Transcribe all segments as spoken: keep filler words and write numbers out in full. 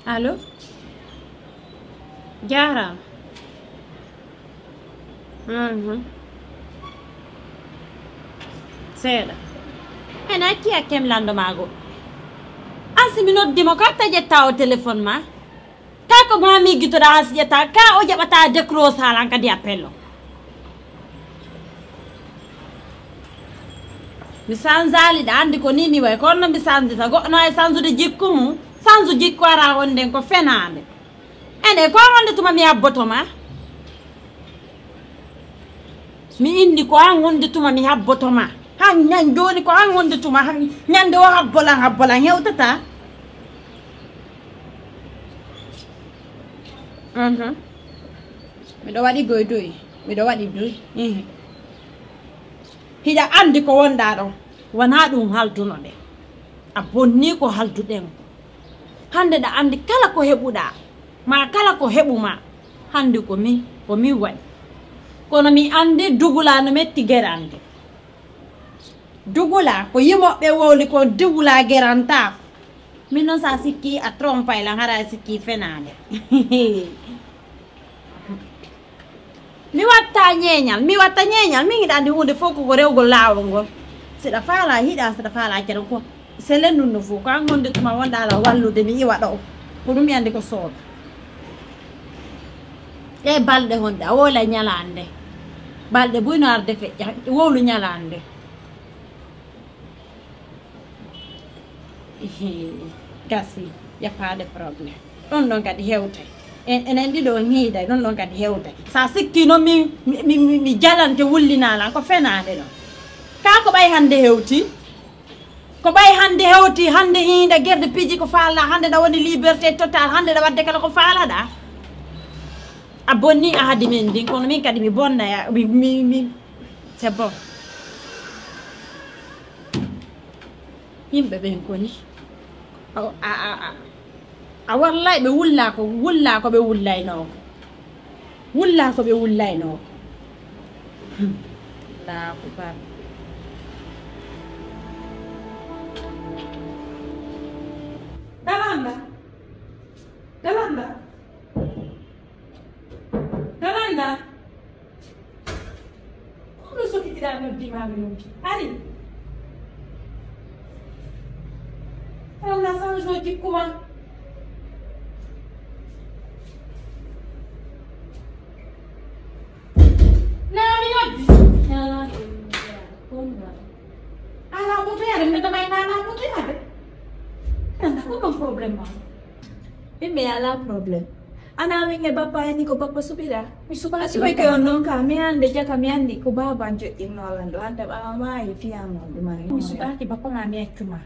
Allo? Jaaraama. Mhm. Seeɗa. Ene acci hakkem lanndo maa go. An si mi noddi mo, ko hatta ƴetta o téléphone maa? Ka ko maa miijitoɗaa an si ƴetta, ka o jaɓataa décroche haalan kadi appel o. Mi sanzaali ɗa anndi ko ni mi wayi, kono no mi sanzita, goɗɗo no e sanzude jikku mum, sanzu jikku ara on nden ko fenaande. Ene ko an wonde tuma mi habboto ma? Mi inni ko an wonde tuma mi habboto ma. Han ñan jooni ko an wonde tuma han ñande o habbolan habbolan hewtata. Mhm. Miɗo waɗi goydoyi. Miɗo waɗi doyi. Mhm. Hiɗa anndi ko wonɗaa ɗon. Wonaa ɗum haldunoɗen. A bonnii ko halduɗen ko. Hannde ɗa anndi kala ko heɓuɗaa, maa kala ko heɓu maa, hannde ko min, ko min waɗi. Kono mi anndi dugulaa no metti gerande. Dugulaa, ko yimoɓɓe wowli ko dugulaa gerantaako. Min noon so a sikkii a trompay lan, hara a sikkii fenaande. Mi watta ñeeñal, mi watta ñeeñal, min hiɗa anndi huunde fof koko rewgol laawol ngol. Siɗa faala hiɗa, siɗa faala cere ko. Selen ɗum no fof, ko an wonde tuma wonɗa ala wallude mi iwa ɗo. Ko ɗum mi anndi ko sooda. Ɗe balɗe honde, a wowla ñalaande. Balɗe buy no arde feƴƴa, wowlu ñalaande. Ehe, gasi, y a pas de problème. Ɗon ɗon kadi hewtay. En, enen ɗiɗo on hiiday, ɗon ɗon kadi hewtay. Sa sikki noon mi, mi, mi, mi, mi jalante wullinaa lan, ko fenaande ɗon. Kaa ko ɓay hannde hewti? Ko ɓay hannde hewti, hannde hiinde gerde piiji ko faala, hannde ɗa woni liberté total, hannde ɗa waɗde kala ko faalaɗaa. A bonni ahadi men ndin, kono min kadi mi bonna ya, mi, mi, mi, c'est bon. Yimɓe ɓen koni. A, a, a, a, a wallay ɓe wullaa ko, wullaa ko ɓe wullaynoo ko. Wullaa ko ɓe wullaynoo ko. Hmm. Allahu akbar. Dalanda. Dalanda. Dalanda. Ko ɗum sokitira noddi ma mi noddi. Ari. Walla sanjo jikku ma. Naa mi noddi. Naa mi noddi. Ala moto yare mi nodda may naa naa moto yare. Nanda ko ɗum problème ma. Min mi alaa problème. Ana min e bappa en ni ko bappa suɓiɗa? Mi suɓaaki. A suɓike on noon ka mi hannde jaka mi anndi ko baaba an joɗɗinno lan ɗo hannde ɓaawa maayi fiyaama ɗum ari. Mi suɓaaki bappa ma mi accuma.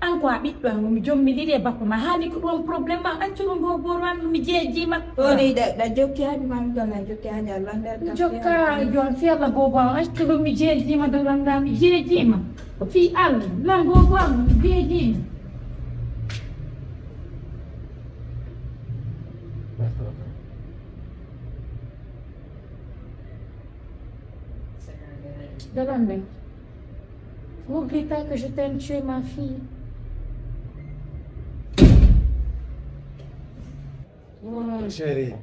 An ko a ɓiɗɗo am mi jommi ɗiɗi e bappa ma haali ko ɗum problème ma accu ɗum boboro an mi jeejiima. Ɗoni ɗa jokki haaju ma mi ɗon a jokki haaju Allah nder. Mi jokka joom fiyalla bobo am accu ɗum mi jeejiima ɗo lannda mi jeejiima. Ko fii Allah lan bobo am mi jeejiima. Dalande. N'oublie pas que je t'aime, tu es ma fille. Chérie.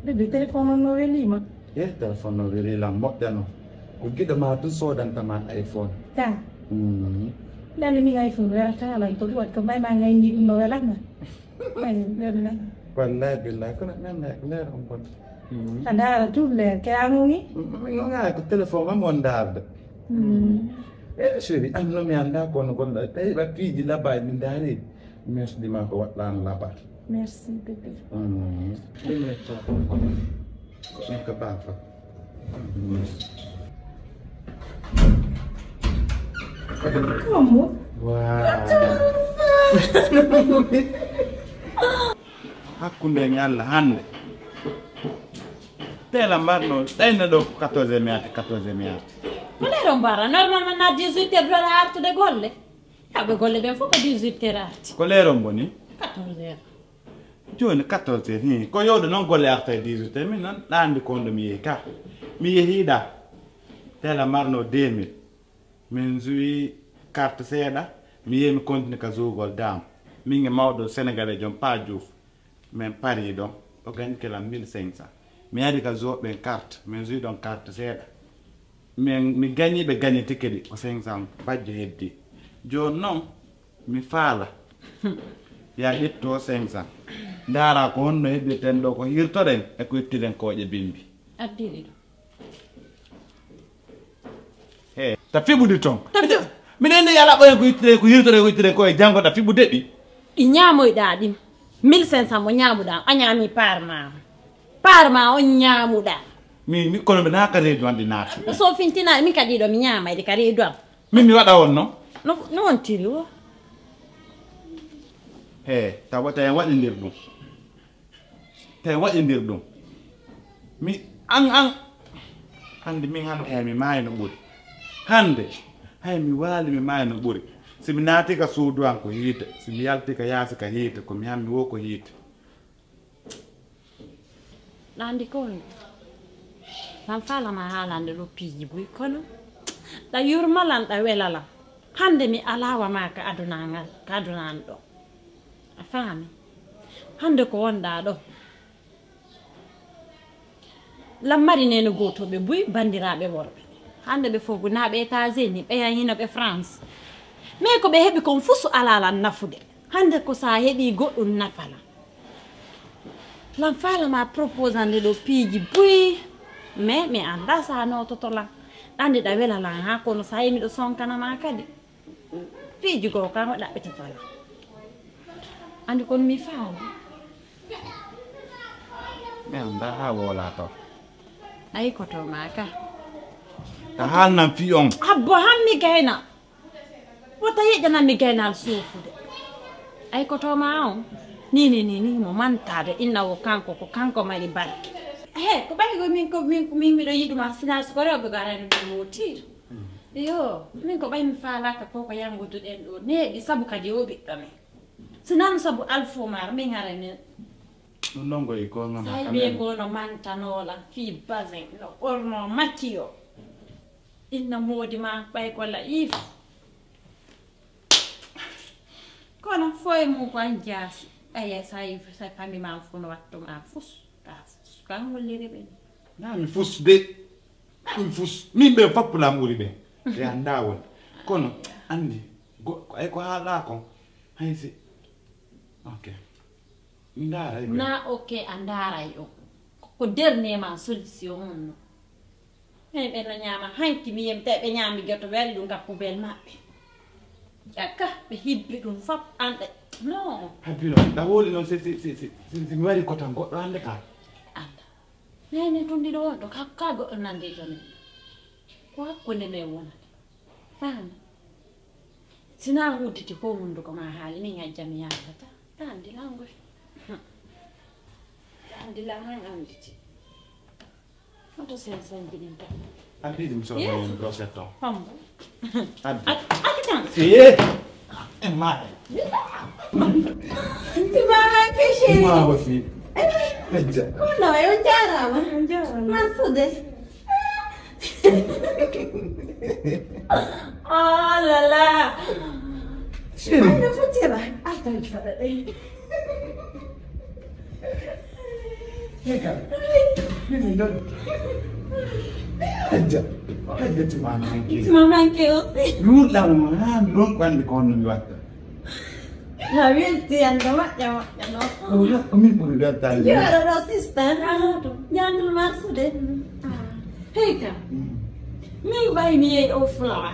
Bébé, téléphone on no welima. Ye téléphone no weli lan moƴƴano. Ko giɗo ma tu sodanta ma iPhone. Ta. Mm. Lani mi iPhone welata lan to ɗum waɗi ko mbay ma ngayni ɗum no welama. Wallahi billahi kono men nek leer on bon. A ndaara tout leer ke a ngongi. Min ngonga ko téléphone ma mon ndaarde. E chéri an no mi annda kono gonɗo tawi ɓa piiji labaji mi ndaari. Merci dima ko waɗɗan laba. Merci bébé. Ɗum mi ko baafa. Como? Wow. Hakkunde e Allah hannde. Tela mbarno ɗayna ɗo ko quatorze heures mi arti, quatorze heures mi arti. Ko lero mbara normalement na dix-huit heures doɗa artude golle. Yawɓe golle ɓen fof ko dix-huit heures arti. Ko leeron boni? Quatorze heures. Jooni quatorze heures hi ko yowde noon golle arta e dix-huit heures min noon ɗaandi kon ɗo mi yehi ka mi yehiɗa. Tela marno deux mille. Min joui carte seeɗa. Mi yehi mi continue ka jougol dam. Min e mawɗo sénégalais joom pa diouf. Min pari ɗon, o gañi kala mille cinq cents. Mi ari ka zo ɓen carte, min zui ɗon carte seeɗa. Min, mi gañi ɓe gañi tike ɗi, ko cinq cents bajjo heddi. Jooni non, mi faala. Ya ƴetto cinq cents. Ndaara ko honno heɓirten ɗo, ko hirtoɗen e ko ittiɗen kooƴe bimbi. Addi ɗiɗo. He, ta fiɓude ton. Ta fiɓu- Miɗen nde yala ɓoyen ko ittire, ko hirtore, ko ittire ko e janngo ta fiɓude ɗi. Ɗi ñaamoyɗaa ɗin. Mille cinq cents mo ñaamuɗaa, a ñaami paar ma. Paar ma on ñaamuɗaa. Mi, mi, kono mi naaka reedu an ɗi naati. So fintina, min kadi ɗo mi ñaama ɗi ka reedu am. Min mi waɗa on no? No, no on tiri wo? He, tawa tawi en waɗindir ɗum. Tawi waɗindir ɗum. Mi, an, an. Hannde min hannde hay mi maayi no ɓuri. Hannde hay mi waali mi maayi no ɓuri. Si mi naati ka suudu an ko yiite. Si mi yalti ka yaasi ka yiite. Ko mi hammi wo ko yiite. Ɗa anndi ko woni? Lan faalana haalande ɗo piiji buy kono. Ɗa yurmalan ɗa welalan. Hannde mi alaa wa ma ka aduna ngal, ka aduna an ɗo. A faami? Hannde ko wonɗaa ɗo. Lammari neene gootooɓe buy banndiraaɓe worɓe. Hannde ɓe fof ko naaɓe États-Unis, ɓeya hino ɓe France. Mais ko ɓe heɓi kon fuu so alaa lan nafude. Hannde ko so a heɓi goɗɗum nafa lan. Lan faala ma proposande ɗo piiji buy. Mais mi anndaa so a noototo lan. Ɗande ɗa wela lan haa kono so a yi miɗo sonkana ma kadi. Piiji goo kan o ɗaɓɓitata lan. Anndi kon mi faala. Mi anndaa haa woola to. Ayi ko to ma ka. Ka haalnan fii on. Abbo han mi gayna. Wota yeƴƴanan mi gaynal suufude. Ayi ko to ma on. Ni, ni, ni, ni, mo mantade inna wo kanko, ko kanko mari barke. He, ko ɓay go min, ko min, ko min miɗo yiɗuma, sina so ko rewɓe go arani ɗum wotir. Yo, min ko ɓay mi faalaka ko ko yanguduɗen ɗo neeɓi sabu kadi o ɓiɗɗo men. Sinan sabu Alfumar min arani. Ɗum ɗon ko e goonga ma. Sai be gono mantanola fi bazen no ɓorno makkiyo. Inna moodi ma ɓay ko laif. Kono foye mum ko an jaasi. Ɓay sa, sa famille ma fu no wattu ma fus. Ka fus. Kan holliri ɓe. Na mi fus de. Na mi fus. Min ɓe fappu lam ɓuri ɓe. Ɓe annda won. Kono anndi. Go-, ay ko haala ko. Hay si. Ok. Ndaaray ɓe. Na ok a ndaaray o. Ko dernier ma solution on no. Ɓen ɓe no ñaama hanki mi yemi tawi ɓe ñaami geto ɓe waɗi ɗum ka poubelle maɓɓe. Ƴakka ɓe hibbi ɗum fop anɗe. No. Habbi noon, ɗa hooli noon si, si, si, si, si, si mi wari ko tan goɗɗo hannde ka. Annda. Nene tun ɗiɗo wonɗo ka, ka goɗɗo nande to men. Ko hakkunde men wonata. Faami? Si na udditi ko hunduko ma haali, min ngajja mi yaalata. Ka anndi langoy. Ka anndi lan han annditi. Foto sen sanji ɗin tan. Abidi mi soxla Yes. Leen brochette on. Hombo. Abbi. Ak, ak tan. Si. E ma. Ti ma ma ke chérie. Ma aussi. Pejja. Kono yo jarama. Jarama. Mansude. Oh là là. Chérie. Ano futira. Attends, je vais. Heka. Mimi ndo. Hajja. Hajja ti ma manke. Ti ma manke aussi. Lu la ma ha non kwandi ko non watta. Na welti ando waɗɗa waɗɗa no. Ko ha ko min ɓuri weltaade. Yo ɗo sister. Ñandul marsude. Hey ka. Min ɓay mi yehi o fulawa.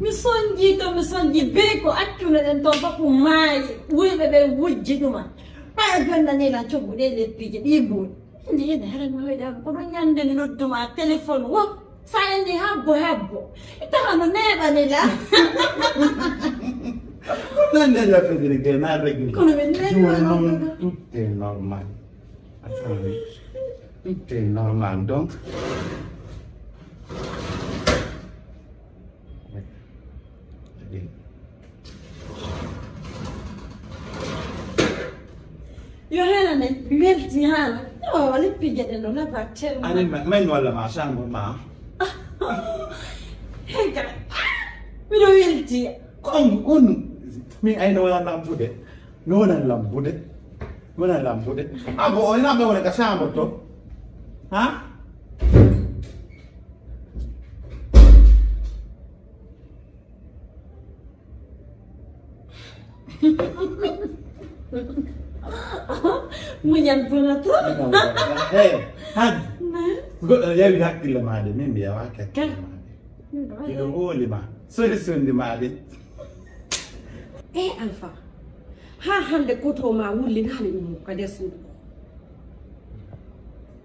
Mi sonji to mi sonji be ko accuno ɗen ton fof ko maayi. Wuyɓe ɓe wujji ɗuma. Ɓay a jonnani lan coggu ɗe leppiiji ɗi mbuuɗi. Nde hene hara mi hoyɗa ko ɗum ñande mi nodduma téléphone wo. Sa inni habbo habbo. Tawa no neeɓani la. Non, non, la Frédéric, non, rek. Kono min neeɓi non, tout est normal. Attendez. Tout est normal. Donc, yo hena ne, mi welti hala. Yo, leppi geɗe no laba tellement. Ani ma, men wala ma sango ma. Hega. Miɗo welti. Kon, kon. Mi ayno wala lambude. No wala lambude. Wona lambude. Abo o ina ɓe wona ka chambre to. Ha? Muñal bona trop. Hey, han. Goɗɗo yawi hakkille ma de, min mi yawa hakkille ma de. Iɗo woli ma. Solution di ma de. E Alpha, ha hande koto ma wullinaani ummo ka nder suudu o.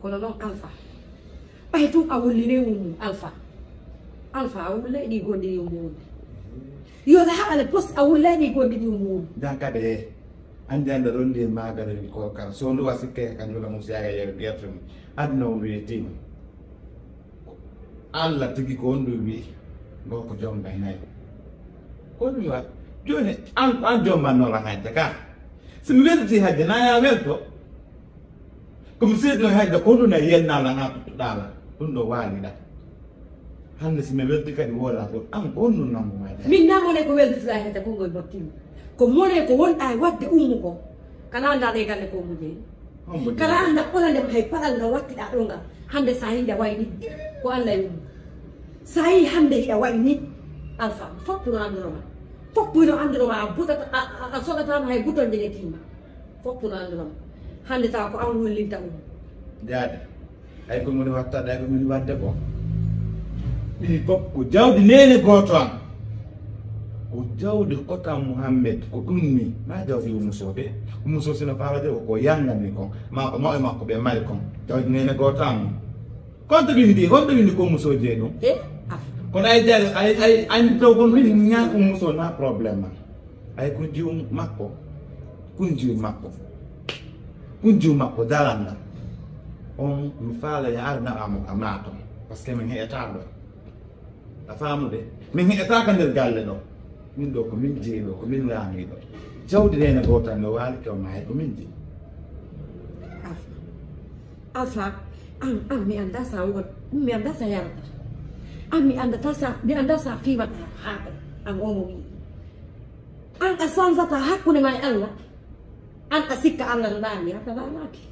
Kono noon Alpha, ɓay tun a wullini ummo Alpha. Alpha a wullay ɗi gonɗi ɗi ummo wulli. Yo la haɓale pos a wullay ɗi gonɗi ɗi ummo wulli. Dan kade he. Andi anda ɗon ndi magara ni ko kar. So ndu wasi ke kan ndu la musi aga yer gertu ni. Aduna o wetima. Allah tigi ko on ɗum wi'i. Ngo ko jom gaynayi. Ko ɗum wa. Joni an an jom man no la hajja ka. Si mi welti hajja na ya welto. Ko mi seedo hajja ko ɗum na yenna la na ɗala. Ɗum ɗo wali da. Hande si mi welti kadi wola ko an ko ɗum nangu ma da. Min na mone ko welti la hajja ko ngol bakkimo. Ko mone ko wonɗa e wadde ummu ko. Kala anda ɗe galle ko ummu jeyi. Kala anda ɓola ndem hay paɗal ngal wattiɗa ɗo ngal hande sa hiɗa wayi ni ko Allah e ummu. Sa yi hande hiɗa wayi ni Alpha foppuno anduroma. Foppuno anduroma a butata a sogatama hay butonde ne timma. Foppuno anduroma. Hande tawa ko an wullinta ummu. Jaade. Ay ko moni watta ɗa ko moni wadde ko. Ɗi fof ko jawdi nene goto am. Ko jawdi kotam Muhammed ko ɗum ni ma jawdi umusoɓe. Umuso sino fawade ko ko yangani kon ma ko mawɓe makko ɓe mari kon. Jawdi nene goto am. Konto windi konto windi ko umusoje ɗum. Kono ay jare ay ay ay taw kon windi ñan umuso na problème ma. Ay ko jiw makko. Kun jiw makko. Kun jiw makko daranda. On mi faala ya arna amo ka mato. Parce que min heɓata ɗo. A faamude? Min heɓata ka nder galle ɗo. Min ɗo ko min jeyi ɗo ko min laami ɗo. Jawdi nene gotan no waali kew ma ko min jeyi. Alpha, an an mi anda sa won mi anda sa yarata. An mi andata sa mi anda sa fiwata haako an omo wi. An a sanzata hakkunde ma e Allah. An a sikka Allah no ɗaani a talaamaaki.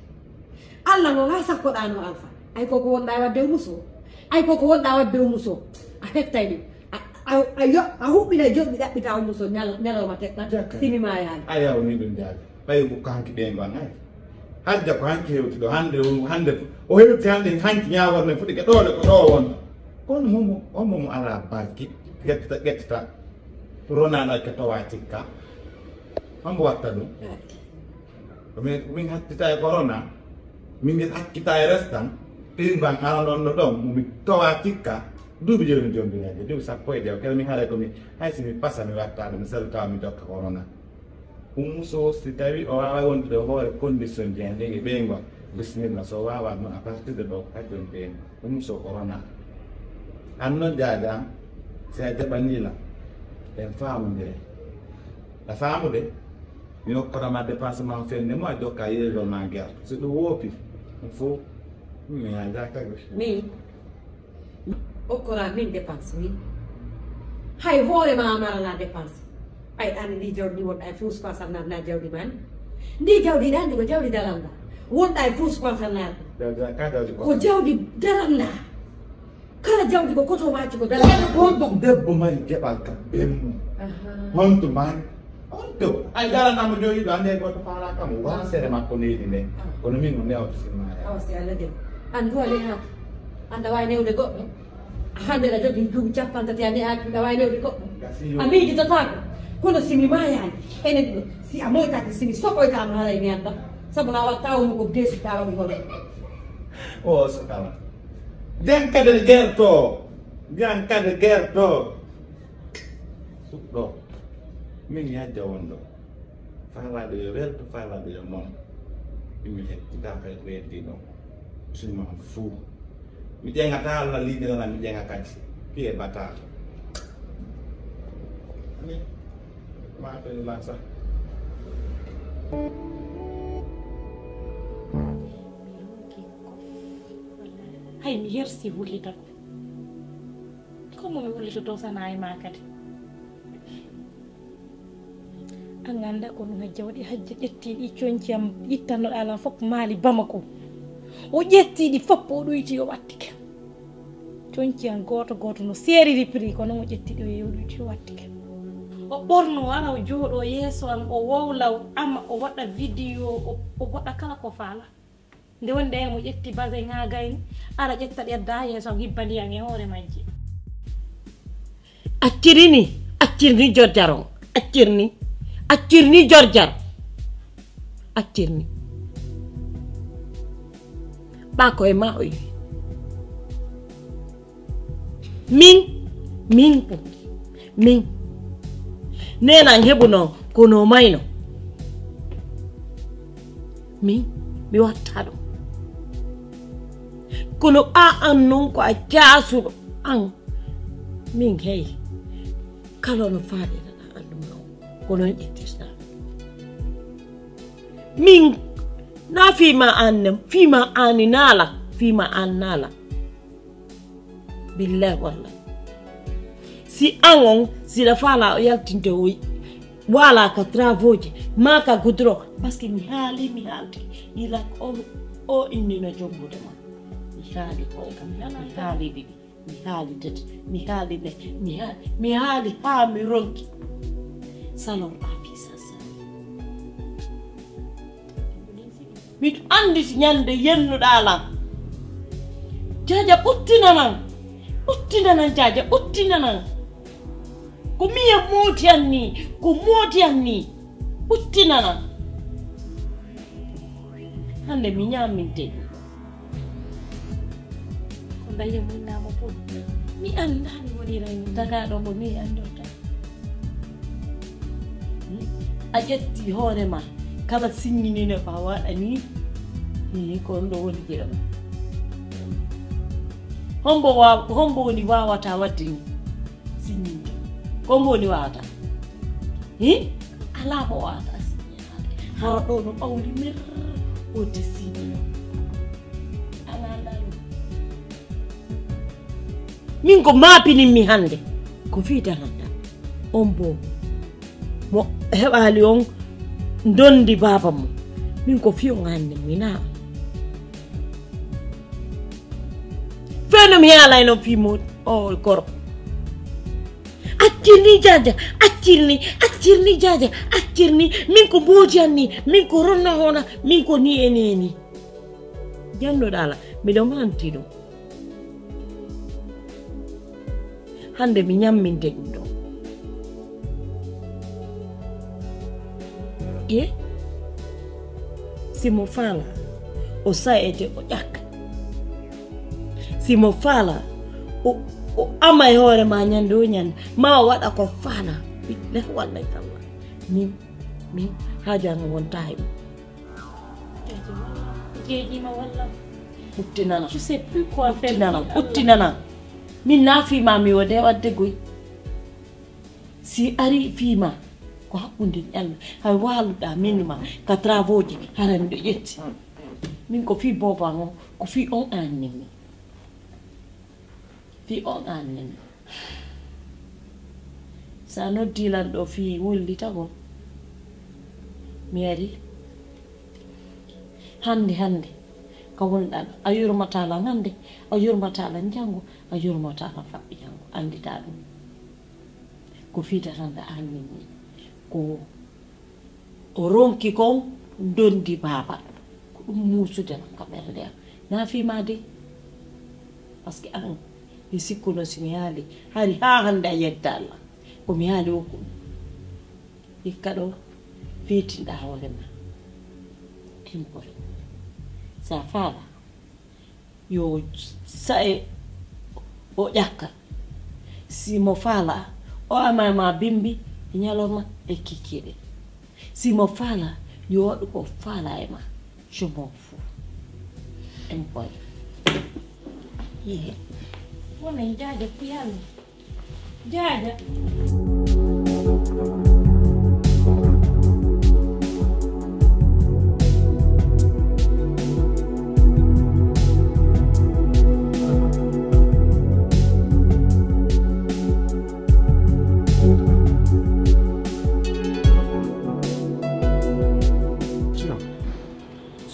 Allah no la sakkoɗaano Alpha. Ay koko wonɗa wadde umuso. Ay koko wonɗa wadde umuso. A heftay ɗum. A huɓɓina joɗɗi ɗaɓɓita umuso ñalawma teɗɗa simi ma yaani. A yawni ɗum jaade. Ɓayi ko hanki ɓe mban ay. Hajja ko hanki hewti ɗo hande hande o hewti hande hanki ñaworne fuɗi ke ɗole ko ɗo won. Kono homo homo mo ala barki ƴettita ƴettita. Rona ɗacca towa cikka. Hombo watta ɗum? Ko min ko min hakkita e corona. Min min hakkita e restan. Pirimban hara ɗon no ɗon mo mi towa cikka. Duuɓi jooni jombinede duuɓi sappo e dew kala mi haray ko mi hay si mi pasa mi watta ɗum mi salu tawa mi dokka corona. Umuso si tawi o wawa wondude hoore condition ji hen leydi ɓeyngo. Bisimilla so wawa ɗum à partir de ɗo ko hajjon ɓeyngo. Ɗum so ko wona. An noon jaade am, si a jaɓanii lam, en faamondire. A faamude? Mi hokkora ma dépense ma fennde mo a jokka yeeyol ma gerte. So ɗum woopi, ɗum fof, mi a jaakaɓe. Min, okkora min dépense min. Hay hoore ma a marana dépense. Ay an ndi jawdi ndi wonɗa e fous ko a sannaade na jawdi ma ni ndi jawdi ndi anndi ko jawdi daranda wonɗa e fous ko a sannaade ko jawdi daranda kala jawdi ko koto wacci ko daranda ko ɗum debbo mari geɓal kam ɓennu honto mari honto ay darandamo jooɗiɗo annde goto faalaka mo wasere makko neydi nde kono min o newto simmaare awa si allah jam an duwa lenato anda wawi newde goɗɗo hande aɗa jogii duuɓi capanɗe tati a ne'aaki aɗa waawi newde goɗɗo a miijitotaako kono si mi maayaani enen ɗo si a moytaaki si mi soɓoytaama haray mi annda sabu na watta omo ko deesitaaro mi hono o sukala jan kade gerto jan kade gerto suɗɗo min yajja wonɗo Faalaɓe yo welto, faalaɓe yo noon. Imi hettitaaka e ko heddi ɗo. Sima fuu. Mi ƴeŋata Allah liɓirana mi ƴeŋa kadi. Piye bata. Ni. Ma ko lasa. Hay mi yersi wullita ko. Ko mo mi wullitoto sana e ma kadi. Ganda ko ɗum Hajja waɗi. Hajja ƴetti ɗi conci am ittannoɗaa lan fof maali Bamako. O ƴetti ɗi fof o ɗoyti o wattike. Conci am gooto gooto no seeriri prix ko noon o ƴetti ɗi o yehi o ɗoyti o wattike. O ɓorno ara o jooɗo yeeso am o wowla o ama o waɗa vidéo o waɗa kala ko faala. Nde woni ɗe mo ƴetti basin haa gayni ara ƴetta ɗedda yeeso am hibbani am e hoore majji. Acciri ni, accir ni jorjar on. Accir ni, accir ni jorjar. Accir ni. Ɓa ko e ma o yehi. Min, min ko, min. Nenan heɓuno kono mayno. Min, mi watta ɗum. Kono a an noon ko a jaasuɗo an. Min hey, kala no faaɗiraɗa an ɗum noon, ko noon ƴettirta. Min, na fima an nem, fima ani naala, fima an naala. Billahi wallahi. Si an on, si la fala o yaltinte o wala ka travaux ji, ma ka goudron, parce que mi haali, mi haalti. Ila o, o inni no jombude ma. Mi haali ko, mi haali ɗiɗi, mi haali tati, mi haali ne, mi haali, mi haali haa mi ronki. Salon afisa sa. Miɗo anndi si ñande yennuɗaa lan. Jaaja ɓuttina nan. Ɓuttina nan jaaja ɓuttina nan. Ko miya mooti anni. Ko mooti anni. Ɓuttina nan. Hannde mi ñaaminte ɗum. Ko ndaye muynama fof mi annda mi wonira e mum. Tagaɗo ko ni anndorta. A ƴetti hoore ma kala siññinino ko a waɗani. Ii ko on ɗo woni jeɗo ma. Hombo wa hombo woni wawata waɗde ni siññinde? Ko hombo woni wawata? Hi? Alaa ko wawata siññinaade. Hara ɗo no ɓawli mer wodde siññino. Min ko maapininmi hannde ko fii daranta on boobo mo heɓaali on ndondi baaba mum. Min ko fii on anni mi naa on. Feno mi haalay noon fii mo o gorko. Accirni jaaja, accirni, accirni jaaja, accirni. Min ko mbooji anni, min ko ronna hoona, min ko ni e neni. Jannoɗo Alla, miɗo manti ɗum. Hannde mi ñamminte ɗum ɗo. Ye? Si mo faala, o sa'ete, o ƴakka. Si mo faala, o, o ama e hoore ma ñande o ñande, ma o waɗa ko faala. Billahi wallahi tallahi. Min, min, haaju an wonta e mum. Jeejima walla. Ɓuttinana. Je sais plus quoi faire. Ɓuttinana, ɓuttinana. Min na fima mi wode wadde goy. Si ari fima ko hakkunde Allah. Hay waluɗa min ma ka travaux ji hara miɗo ƴetti. Min ko fi boba ngo, ko fi on an nimi. Fi on an nimi. Sa noddi lan ɗo fii wullita ko mi ari hannde hannde ka wonɗan a yurmata lan hannde a yurmata lan janngo a yurmata lan faɓɓi janngo anndita ɗum ko fii daranda an min ni ko o ronki kon ndondi baaba ko ɗum muusude lan ka ɓernde am na fii ma de parce que an mi sikkuno si mi haali hari haa hannde a yedda Allah ko mi haali wokku ɗum hikka ɗo feetinɗa hoore ma impore sa faala yo sa'e o ƴakka si mo faala o ama ma bimbi e ñalorma e kikiiɗe si mo faala yo waɗu ko faala e ma je m'en fous impore wonen jaaja kuyalmi jaaja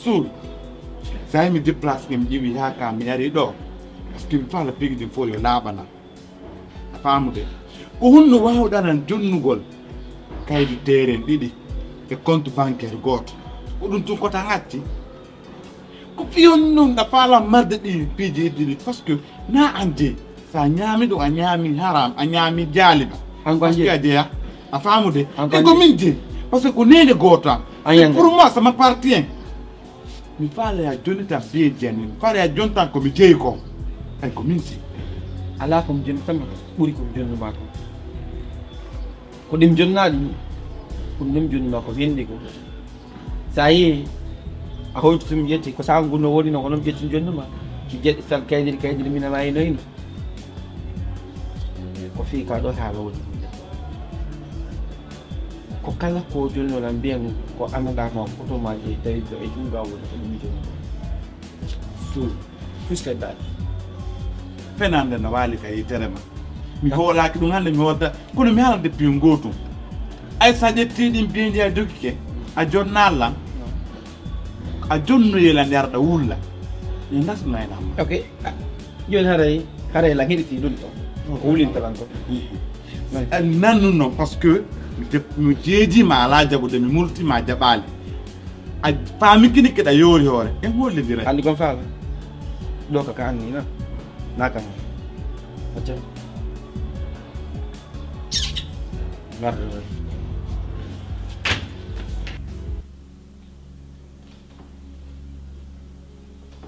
Ɗum, so mi déplace, mi ƴeewi haa ka mi ari ɗo, parce que mi faala piiji ɗin fof yo laaɓana. A faamude? Ko honno waawɗa nan jonnugol kaydi terrain ɗiɗi e compte bancaire gooto? Ko ɗum tun ko tan acci. Ko piyon non ɗa faala marde ɗi piiji ɗiɗi, parce que na an jeyi. Sa ñaami ɗum, a ñaami haram, a ñaami jaaliba. Parce que a jeya. A faamude? E ko min jeyi. Parce que ko neene gooto am. C'est pour moi, ça m'appartient. Mi faala ya jonnitan piiji an, mi faala ya jontan ko mi jeyi ko. Ay ko min jeyi. Alaa ko mi jonnitama ɓuri ko mi jonnuma ko. Ko ɗi mi jonnaali ni, ko ɗum mi jonnuma ko wendi ko. Sa yehi, a hoytu tun mi ƴetti, ko sabu ngu no woni no, ko noon ƴetti mi jonnuma. Mi ƴetti tan kaydiri, kaydiri, mina ma ino ino. Ko fii ka ɗo haala woni. Ko kala ko jonnoo lan mbiyan ko anndaa ma ko to ma jeyi, tawi ko e junngo am woni ko ɗum jonnoo. Tout, tout c'est that. Fenaande no waali ka yitere ma. Mi hoolaaki ɗum hannde mi hodda, kono mi haalande piyon gootum. Ay, so a ƴettii ɗin piiji a jogike, a jonnaa lan, a jonnoyee lan, yarɗa wulla. Mi nasnayna ma. Ok. Ah, jooni haray, haray lan heɗitii ɗum ɗo. Ko wulinta lan ko. Eh, nannu non, parce que mi def-, mi jeeji ma alaa jaɓude, mi multi ma jaɓaali. A faami kini keɗa yoori hoore. En hollidira. Anndi kon faala. Ɗo ka, ka anni na. Na kan. Acca. Ngarɗo.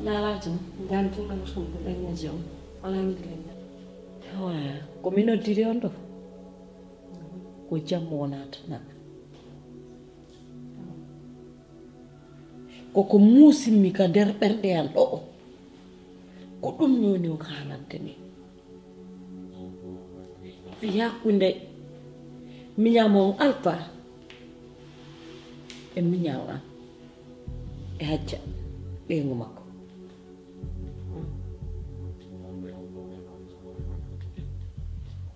Laalaa tun. Ngaan tun kam sun ko ɗen e jom. Alhamdulillah. Awa, ko mi noddiri on ɗo. Ko jam wonata na. Koko muusimmi ka nder ɓernde an ɗo. Ko ɗum woni o haalante min. Fii hakkunde miñam on Alfa e miñam an e Hajja ɓeyngu makko.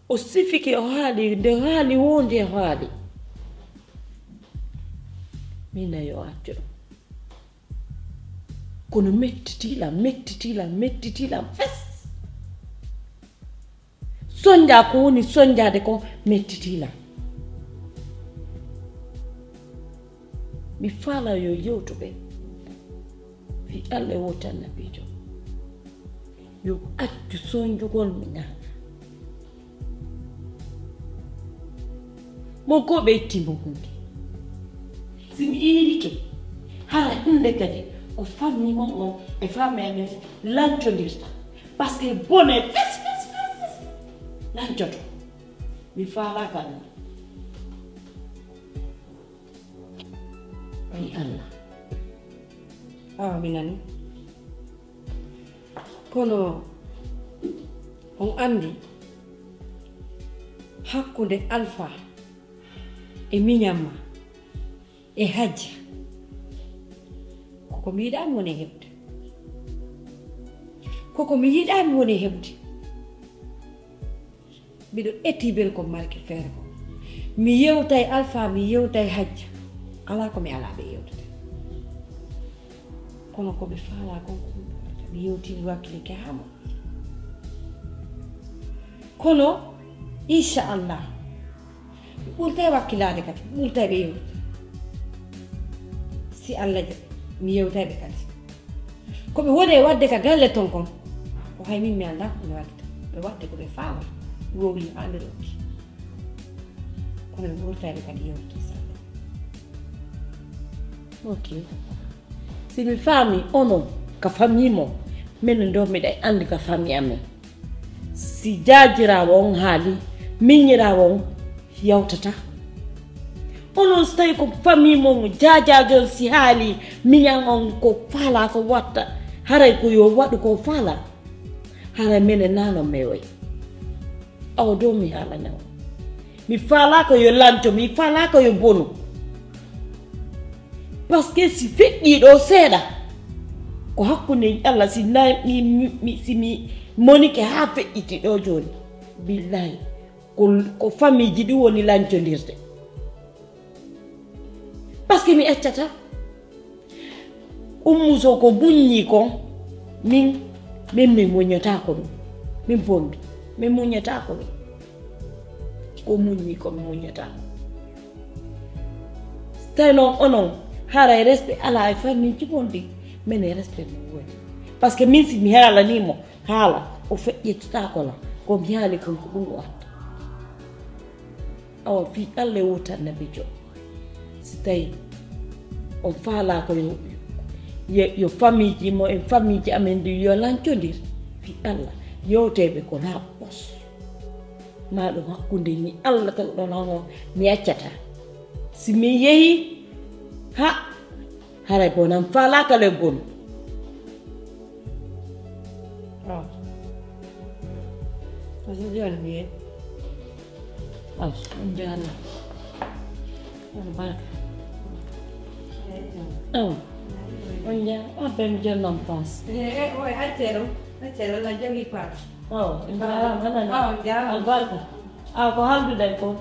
O sifike, o haali, nde haali wonde o haali. Mina yo accu ɗum. Kono mettitii lan, mettitii lan, mettitii lan fes. Sonja ko woni sonjaade ko mettitii lan. Mi faala yo yewtu ɓe. Fii Alla e wooti Annabiijo. Yo accu sonjugol mi nana. Mon ko ɓe itti mo hunde. Si mi iirike, hara hinde kadi ko fammi mon on e fammi amen lancondirta. Parce que bone fes, fes, fes, fes lancoto. Mi faalaaka ɗum. Ay Allah. Awa mi nani. Kono on anndi hakkunde Alfa e miñam ma e Hajja, koko mi yiɗaa mi woni heɓde. Koko mi yiɗaa mi woni heɓde. Mbiɗo eti bel ko marki feere ko. Mi yewtay Alfa, mi yewtay Hajja. Alaa ko mi alaa ɓe yewtude. Kono ko ɓe faalaa kon ko mi yewti, mi wakkilike haa mo. Kono, inchallah, mi ɓurtay wakkilaade kadi, mi ɓurtay ɓe yewtude. Si Allah jaɓi, mi yewtay ɓe kadi. Ko ɓe woni e waɗde ka galle ton kon, ko hay min mi anndaa ko ɓe waɗde ton. Ɓe waɗde ko ɓe faama, wowli haa ɓe rokki. Kono ɓe ɓurtay ɓe kadi yewtude sanne. Ok. Si mi faami onon ka famille mon, minen ɗo miɗa anndi ka famille amen. Si jaajiraawo on haali, miñiraawo on yawtata. Onon so tawi ko famille mon jaajaajo on si haali, miñan on ko faalaa ko watta, haray ko yo waɗu ko faalaa. Haray minen nanon mewoy. Awa ɗo mi haalana on. Mi faalaaka yo lanco, mi faalaaka yo bonu. Parce que si feƴƴii ɗo seeɗa, ko hakkunde Allah, si na-, mi, mi, mi, si mi monike haa feƴƴiti ɗo jooni, billahi, ko, ko famille ji ɗi woni lancondirde. Parce que mi accata. Ummu Sow ko muññi kon, min, min mi muññotaako ɗum. Min Bondu, min muññotaako ɗum. Ko muññi kon, mi muññotaa. So tawi noon onon, haray respect alaa e famille ji mon ɗi, minen respect min woodi. Parce que min si mi haalanii mo haala, o feƴƴitotaako lan. Ko mi haali kon ko ɗum o adda. Awa fii Allah e wota annabiijo. Si tawi on faalaa ko yo, yo, yo famille ji mo en famille ji amen ɗi yo lancondir fii Allah. Yewteeɓe ko laaɓa ɓos. Maa ɗum hakkunde ni Allah taw ɗon hono mi accata. Si mi yehi, ha, haray bonan faalaa kala e bonu. Oh. Kasi joni mi yehi. Oh, on jaarama. On barka. Oh. On jaarama. On ɓe mi jonnoo paas. Eh, eh, oy, accee ɗum. Accee ɗum, la jogi paas. Oh, on jaarama, nana. Oh, on jaarama. Albarka. Ah, ko haalduɗen ko.